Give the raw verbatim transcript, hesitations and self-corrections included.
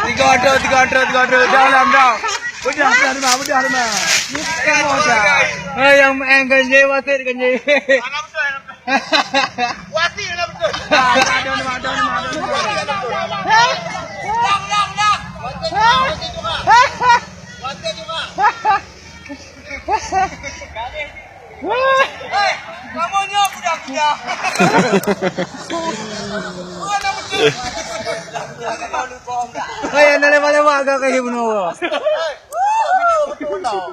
Tiga ada, tiga ada, tiga ada. Dah lah, dah. Udah, udah, udah, udah, udah. Ini semua dah. Eh, yang main ganjil, wasit ganjil. Wasit lah betul. Ah, ada nama, ada nama, ada nama. Lang, lang, lang. Wasit juga, wasit juga. Wasit juga. Hei, kamu nyoe kuda-kuda. Mana betul? Hei, anda lemak-lemak ke kayu bunuh? Hei, betul, betul.